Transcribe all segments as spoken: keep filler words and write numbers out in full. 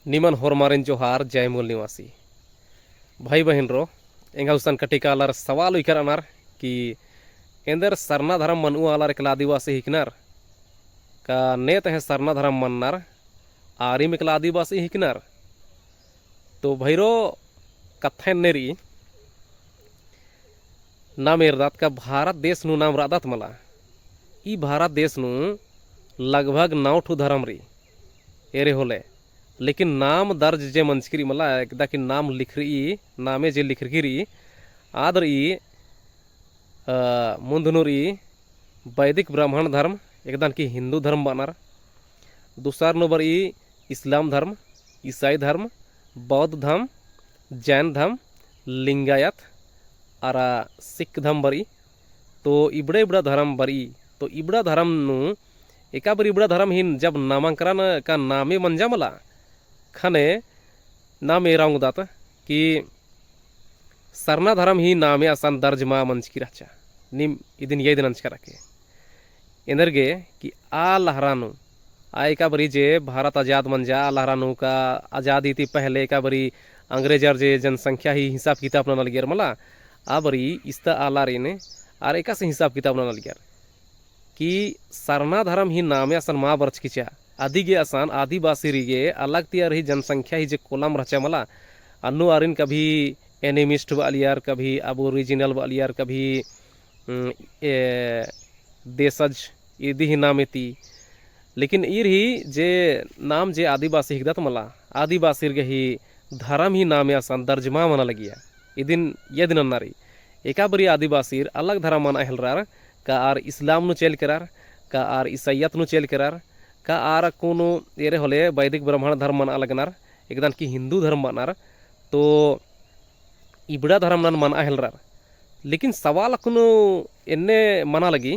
निमन होरमारिन जोहार, जय मूल निवासी। भाई बहिनरो, एंगा गुसन कटिका आलर सवाल उइकर अनर कि एन्देर सरना धरम मनुआ आलर एकला आदिवासी हिकनर? का ने तहें सरना धरम मन्नर आरिम एकला आदिवासी हिकनर? तो भइरो, कत्था एन्ने रई, नाम एरदत का भारत देश नू नाम रअदत मला। ई भारत देश नू लगभग नौ ठो धरम रई, एरे होले। लेकिन नाम दर्ज जे मंजकी रई मला, एकदा कि नाम लिखरई, नामे जे लिखरकी रई, आद रई, अ, मुन्ध नू रई वैदिक ब्राह्मण धर्म, एकदन कि हिन्दू धर्म बअनर। दूसर नू बरई इस्लाम धर्म, ईसाई धर्म, बौद्ध धर्म, जैन धर्म, लिंगायत, अरा सिख धर्म बरई। तो इबड़ा इबड़ा धर्म बरई। तो इबड़ा धर्म नू एका बारी इबड़ा धर्म ही जब नामांकरण का नामे मंजा मला, ख़ने नाम एरा ओंगदत कि सरना धर्म ही नामे असन दर्ज मा मंजकी रहचा। नीम इदिन याद नंजका रअके। एन्देरगे कि आ लहरा नू, आ एका बारी जे भारत आजाद मंजा, आ लहरा नू का आजादी ती पहले एका बारी अंग्रेजर जे जनसंख्या ही हिसाब किताब नना लगियर मला, आ बारी इस्ता आलारिन आर एकासे हिसाब किताब नना लगियर। कि सरना धरम ही नामे असन मा बरचकी चा। अदिगे असन आदिवासीर गे अलग ती आर ही जनसंख्या ही जे column रहचा मला, अन्नु आरिन कभी animist बआलियर, कभी aboriginal बआलियर, कभी, उम, ए, देशज इदी ही नामे ती। लेकिन ईर ही जे नाम जे आदिवासी हिकदत मला, आदिवासीर गे ही धरम ही नामे असन दर्ज मा मना लगिया। इदिन याद नन्ना रई। एका बारी आदिवासीर अलग धरम मना हेलरर, का आर इस्लाम नू चइल केरर, का आर ईसाइयत नू चइल केरर, का आर अक्कुन एरे होले वैदिक ब्राह्मण धरम मना लगनर, एकदन कि हिन्दू धरम मनर, तो इबड़ा धरम नन मना हेलरर। लेकिन सवाल अक्कुन एन्ने मना लगी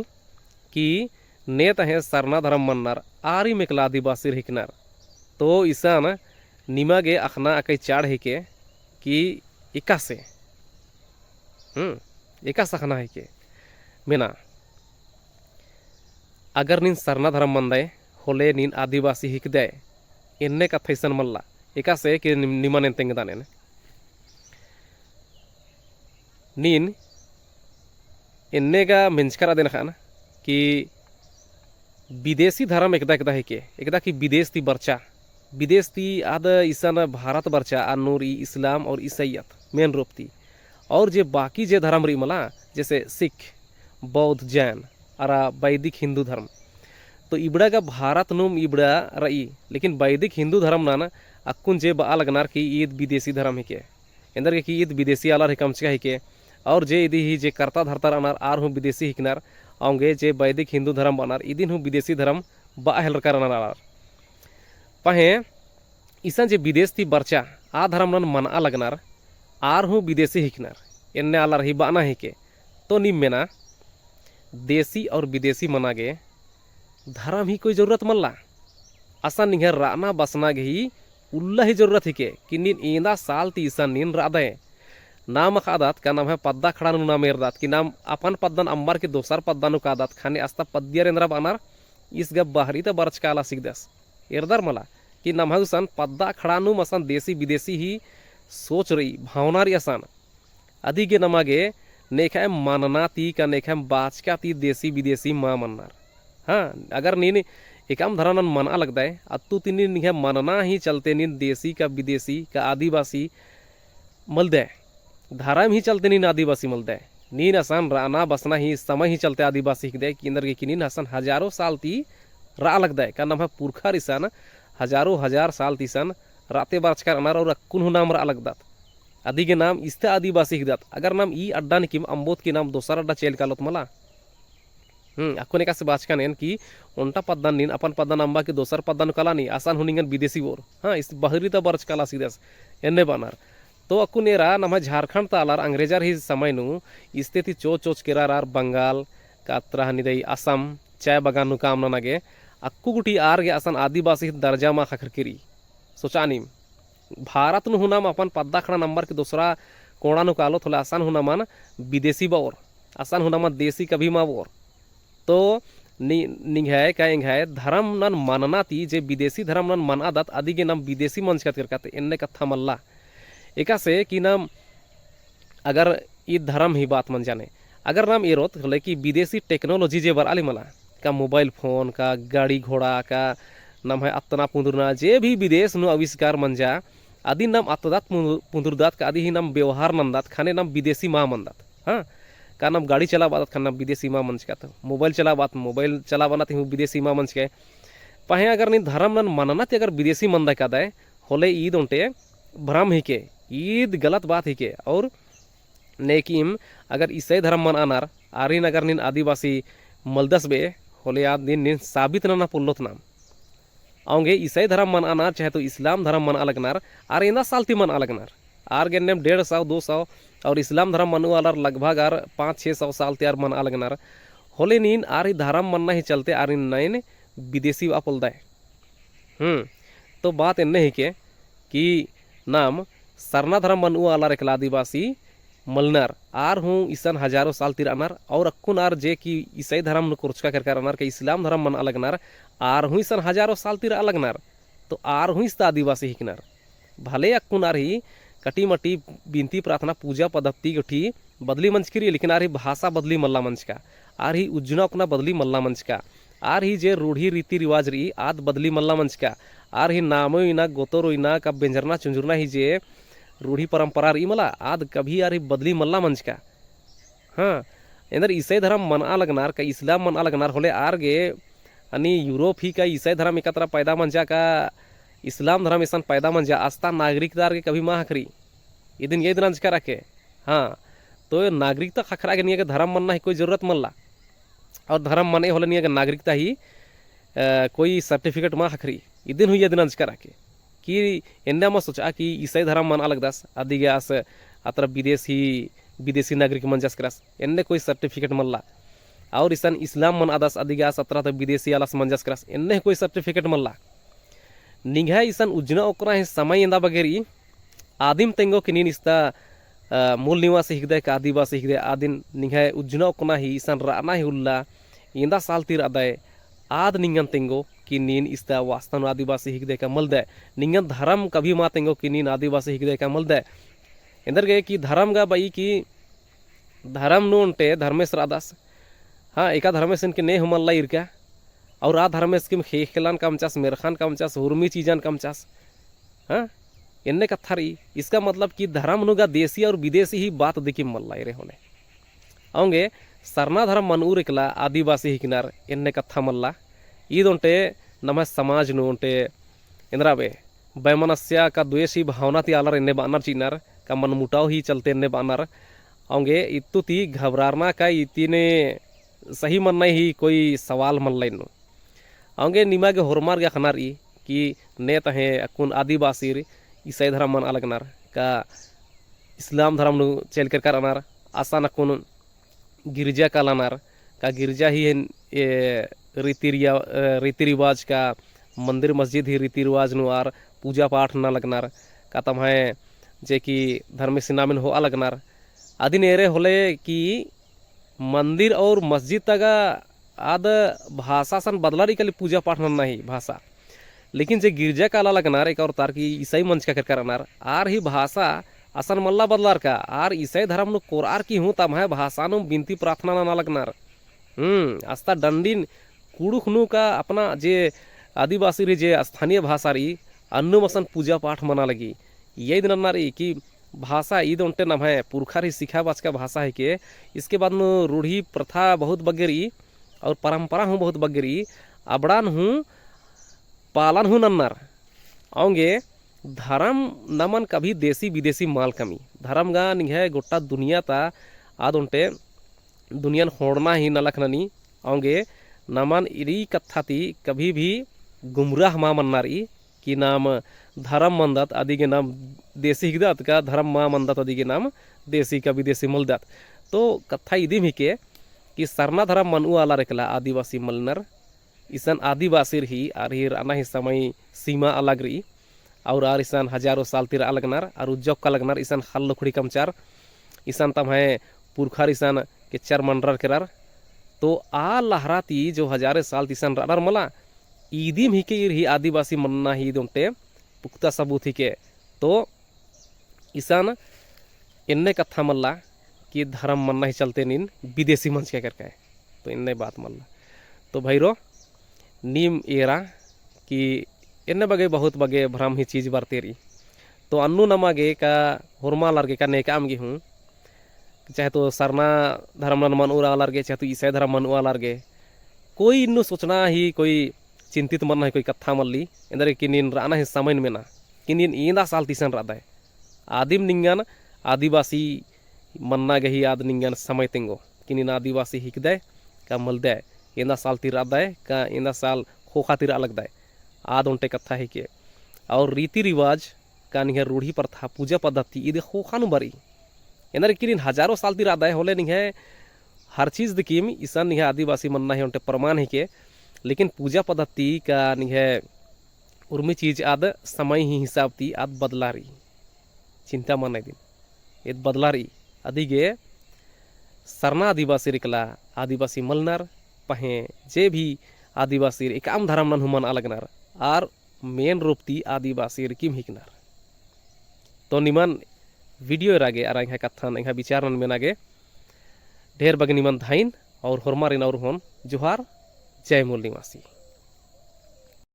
कि ने तहें सरना धरम मन्नर, आरिम एकला आदिवासीर हिकनर। तो इसन निमा गे अख़ना अकय चाड़ हिके कि एकासे, हम्म, एकासे अख़ना हिके। मेना, अगर नीन सरना धरम मन्दय, होले नीन आदिवासी हिकदय, एन्ने कत्था इसन मल्ला, एकासे कि निम-, निमन एन तेंगदन एन। नीन एन्ने गा मेंजकर अदेन ख़न कि विदेशी धरम एकदा एकदा हिके, एकदा कि विदेश ती बरचा, विदेश ती आद इसन भारत बरचा, अन्नु रई इस्लाम और ईसाइयत main रूप ती। और जे बाकी जे धरम रई मला, जैसे सिख, बौद्ध, जैन, अरा वैदिक हिन्दू धरम। तो इबड़ा गा भारत नुम इबड़ा रई, लेकिन वैदिक हिन्दू धरम नन अक्कुन जे बआ लगनर कि ईद विदेशी धरम हिके। एन्देरगे कि ईद विदेशी आलर ही कमचका हिके, और जे इदी ही जे कर्ता धर्ता रअनर आर हूँ विदेशी हिकनर, औंगे जे वैदिक हिन्दू धरम बअनर, इदिन हूँ विदेशी धरम बआ हेलरका रअनर आलर। पहें इसन जे विदेश ती बरचा, आ धरम नन मनआ लगनर, आर हूँ विदेशी हिकनर, एन्ने आलर ही बअना हिके। तो नीम मेना, देशी और विदेशी मना गे धरम ही कोई जरूरत मल्ला। असन निंग्है रअना बसना गे ही उल्ला ही जरूरत हिके कि नीन एन्दा साल ती इसन नीन रअदय। नाम अख़दत का नम्है पद्दा अखड़ा नू नाम एरदत कि नाम अपन पद्दन अम्बर की दोसर पद्दा नू कादत, ख़ने अस्ता पद्दियर एन्दरा बअनर, ईस गा बहरी ता बरचका आलस हिकदस। एरदर मला कि नम्है गुसन पद्दा अखड़ा नू मसन देशी विदेशी ही सोच रई, भावना रई असन। अदिगे नमा गे नेखय मनना ती का नेखय बाचका ती देशी विदेशी मा मन्नर। हाँ, अगर नीन एकअम धरम नन मनआ लगदय, अत्तु ती नीन निंग्है मनना ही चलते नीन देशी का विदेशी का आदिवासी मलदय। धरम ही चलते नीन आदिवासी मलदय। नीन असन रअना बसना ही समय ही चलते आदिवासी हिकदय, कि एन्देरगे कि नीन असन हजारों साल ती रआ लगदय, का नम्है पुरखर इसन हजारों हजार साल ती इसन रअते बरचका रअनर और अक्कुन हूँ नाम रआ लगदत। अदिगे नाम इस्ते आदिवासी हिकदत। अगर नाम ई अड्डा निकिम अम्बोत कि नाम दोसर अड्डा चइल कालोत मला। हम्म, अक्कुन एकासे बाचकन एन कि ओन्टा पद्दन नीन अपन पद्दन अम्बा कि दोसर पद्दन काला नी, असन हूँ निंगन विदेशी बओर। हाँ, इस बहरी ता बरचका आलस हिकदस, एन्ने बअनर। तो अक्कुन एरा नम्है झारखंड ता आलर अंग्रेजर ही समय नू इस्ते ती चोच चोच केरर आर बंगाल का अत्रा हनी दई असम, चाय बगान नू काम नना गे, अक्कु गूटी आर गे असन आदिवासी दर्जा मा ख़क्खरकी रई। सोचा नीम, भारत नू हूँ नाम अपन पद्दा अखड़ा नम्बर की दोसरा कोड़ा नू कालोत होले असन हूँ नमन विदेशी बओर, असन हूँ नमन देशी कभी मा बओर। तो नि-, निंग्है का एंग्है धरम नन मनना ती जे विदेशी धरम नन मनआदत अदिगे नाम विदेशी मंजकत केरकत एन्ने कत्था मल्ला। एकासे कि नाम अगर ई धरम ही बात मंजा ने, अगर नाम एरोत होले कि विदेशी technology जे बरआली मला, का mobile phone, का गाड़ी घोड़ा, का नम्है अत्तना पुंदुरना, जे भी विदेश नू आविष्कार मंजा, अदिन नाम अत्तदत पुंदु-, पुंदुरदत का अदी ही नाम व्यवहार नन्दत, ख़ने नाम विदेशी मा मन्दत। हाँ, का नाम गाड़ी चलाबअदत ख़ने नाम विदेशी मा मंजकत, mobile चलाबअदत, mobile चलाबअना ती हूँ विदेशी मा मंजकय। पहें अगर नीन धरम नन मनना ती अगर विदेशी मन्दय कादय, होले ईद ओन्टे भ्रम हिके, ईद गलत बात हिके। और नेकिम अगर ईसाई धरम मनआनर, आरिन अगर नीन आदिवासी मलदस बे, होले आदिन नीन साबित नना पोल्लोत नाम। औंगे ईसाई धरम मनआनर, चाहे तो इस्लाम धरम मनआ लगनर, आर एन्दा साल ती मनआ लगनर। आर गे एन्नेम डेढ़ सौ, दो सौ, और इस्लाम धरम मनुआ आलर लगभग आर पाँच छः सौ साल ती आर मनआ लगनर। होले नीन आर ही धरम मनना ही चलते आरिन नैन विदेशी बआ पोल्लदय। हम्म, तो बात एन्ने हिके कि नाम सरना धरम मनुआ आलर एकला आदिवासी मलनर, आर हूँ इसन हजारों साल ती रअनर, और अक्कुन आर जे कि ईसाई धरम नू कोरचका केरका रअनर, का इस्लाम धरम मनआ लगनर, आर हूँ इसन हजारों साल ती रआ लगनर, तो आर हूँ इस्ता आदिवासी हिकनर। भले अक्कुन आर ही कटी मटी बिनती प्रार्थना पूजा पद्धति गुट्ठी बदली मंजकी रई, लेकिन आर ही भाषा बदली मल्ला मंजका, आर ही उज्जना ओक्कना बदली मल्ला मंजका, आर ही जे रूढ़ी रीति रिवाज रई आद बदली मल्ला मंजका, आर ही नामो इन्ना गोतोरो इन्ना का बेंजरना चुंजुरना ही जे रूढ़ी परंपरा रई मला आद कभी आर ही बदली मल्ला मंजका। हाँ, एन्देर ईसाई धरम मनआ लगनर का इस्लाम मनआ लगनर होले आर गे अनि यूरोप ही का ईसाई धरम एकतरा पैदा मंजा का इस्लाम धरम इसन पैदा मंजा, अस्ता नागरिकता आर गे कभी मा ख़क्खरई। इदिन ये दिन अंजका रखे। हाँ, तो नागरिकता ख़क्खरआ गे निंगा गे धरम मनना ही कोई जरूरत मल्ला। और धरम मनए होले निंगा गे नागरिकता ही, अ, कोई certificate मा ख़क्खरई। इदिन हूँ ये दिन अंजका रखे। कि एन्ने मा सोचआ कि ईसाई धरम मनआ लगदस, अदिगे आस अतरा विदेश ही, विदेशी नागरिक मंजस केरस, एन्ने कोई certificate मल्ला। और इसन इस्लाम मनआदस, अदिगे आस अतरा ता विदेशी आलस मंजस केरस, एन्ने कोई certificate मल्ला। निंग्है इसन उज्जना ओक्कना ही समय एन्दा बग्गे रई, आदिम तेंगो कि नीन इस्ता, अ, मूल निवासी हिकदय का आदिवासी हिकदय, आदिन निंग्है उज्जना ओक्कना ही इसन रअना ही उल्ला, एन्दा साल ती रअदय, आद निंगन तेंगो कि नीन इस्ता वास्तव नू आदिवासी हिकदय का मलदय। निंगन धरम कभी मा तेंगो कि नीन आदिवासी हिकदय का मलदय। एन्देरगे कि धरम गा बई कि धरम नू ओन्टे धर्मेस रअदस। हाँ, एका धर्मेस इनके ने हूँ मल्ला ईरका। और आ धर्मेस किम ख़ेख़ेलन कमचस, मेर्ख़न कमचस, हुरमी चीजन कमचस। हाँ? एन्ने कत्था रई। इसका मतलब कि धरम नू गा देसी और विदेशी ही बात दिकिम मल्ला ईरे होले। औंगे सरना धरम मनुर एकला आदिवासी हिकनर एन्ने कत्था मल्ला। ईद ओन्टे नम्है समाज नू ओन्टे एन्दरा बे वैमनस्य का द्वेषी भावना ती आलर एन्ने बअनर चिअनर, का मनमुटाव ही चलते एन्ने बअनर। औंगे इत्तु ती घबरारना का इतिने सही मन्ना ही कोई सवाल मल्ला इन्नु। औंगे निमा गे होरमर गे अख़ना रई कि ने तहें अक्कुन आदिवासीर ईसाई धरम मनआ लगनर, का इस्लाम धरम नू चइल केरका रअनर, असन अक्कुन गिरजा कालनर, का गिरजा ही एन, ए, रीति रिया-, ए, रीति रिवाज का मंदिर मस्जिद ही रीति रिवाज नू आर पूजा पाठ नना लगनर, का तम्है जे कि धर्मेस नामिन होआ लगनर। अदिन एरे होले कि मंदिर और मस्जिद तगा आद भाषा सन बदला रई काली पूजा पाठ नन्ना ही भाषा। लेकिन जे गिरजा काला लगनर, एका ओर तार की ईसाई मंजका केरका रअनर, आर ही भाषा असन मल्ला बदलारका, आर ईसाई धरम नू कोरआर की हूँ तम्है भाषा नू बिनती प्रार्थना नना लगनर। हम्म, अस्ता डंडिन कुँड़ुख़ नू का अपना जे आदिवासी रई जे स्थानीय भाषा रई, अन्नुम असन पूजा पाठ मना लगी। इय्या इद नन्ना रई कि भाषा ईद ओन्टे नम्है पुरखर ही सिखाबाचका भाषा हिके। इसके बाद नू रूढ़ी प्रथा बहुत बग्गे रई और परंपरा हूँ बहुत बग्गे रई। अबड़ान हूँ पालन हूँ नन्नर। औंगे धरम नमन कभी देसी विदेशी मल कमी। धरम गा निंग्है गोट्टा दुनिया ता आद ओन्टे दुनियन ख़ोंड़ना ही नलख ननी। औंगे नमन इरी कत्था ती कभी भी गुमराह मा मन्ना रई कि नाम धरम मन्दत अदिगे नाम देसी हिकदत का धरम मा मन्दत अदिगे नाम देसी का विदेशी मलदत। तो कत्था इदिम हिके कि सरना धरम मनुआ आलर एकला आदिवासी मलनर। इसन आदिवासीर ही आर ही रअना ही समय सीमा अलग रई। और आर इसन हजारों साल ती रआ लगनर, आर उज्जा ओक्का लगनर, इसन ख़ल्ल लुखड़ी कमचर, इसन तम्है पुरखर इसन केच्चर मंडरर केरर। तो आ लहरा ती जो हजारे साल ती इसन रअनर मला, इदिम हिके ईर ही आदिवासी मन्ना ही इद ओन्टे पुख्ता सबूत हिके। तो इसन एन्ने कत्था मल्ला कि धरम मन्ना ही चलते नीन विदेशी मंजका केरकय। तो एन्ने बात मल्ला। तो भइरो, नीम एरा कि एन्ने बग्गे बहुत बग्गे भ्रम ही चीज बरते रई। तो अन्नु नमा गे का होरमा आलर गे का नेकाम गे हूँ, चाहे तो सरना धरम नन मनऊ आलर गे, चाहे तो ईसाई धरम मनऊ आलर गे, कोई इन्नु सोचना ही, कोई चिंतित मन्ना ही कोई कत्था मल्ली। एन्देर कि नीन रअना ही समयन मेना कि नीन एन्दा साल ती इसन रअदय। आदिम निंगन आदिवासी मन्ना गही आद निंगन समय तेंगो कि नीन आदिवासी हिकदय का मलदय, एन्दा साल ती रअदय का एन्दा साल ख़ोख़ा ती रआ लगदय। आद ओन्टे कत्था हिके। और रीति रिवाज का निंग्है रूढ़ी प्रथा, पूजा पद्धति, इदे ख़ोख़ा नू बरई। एन्देर कि नीन हजारों साल ती रअदय होले निंग्है हर चीज दिकिम इसन निंग्है आदिवासी मन्ना ही ओन्टे प्रमाण हिके। लेकिन पूजा पद्धति का निंग्है उर्मी चीज आद समय ही हिसाब ती आद बदला रई। चिंता मना इदिन, एद बदला रई। अदिगे सरना आदिवासीर एकला आदिवासी मलनर, पहें जे भी आदिवासीर एकाम धरम नन हूँ मना लगनर, आर main रूप ती आदिवासीर किम हिकनर। तो निमन video एरा गे अरा एंग्है कत्थन, एंग्है विचारन मेना गे ढेर बग्गे निमन धाइन और होरमारिन और होन जोहार, जय मूल निवासी।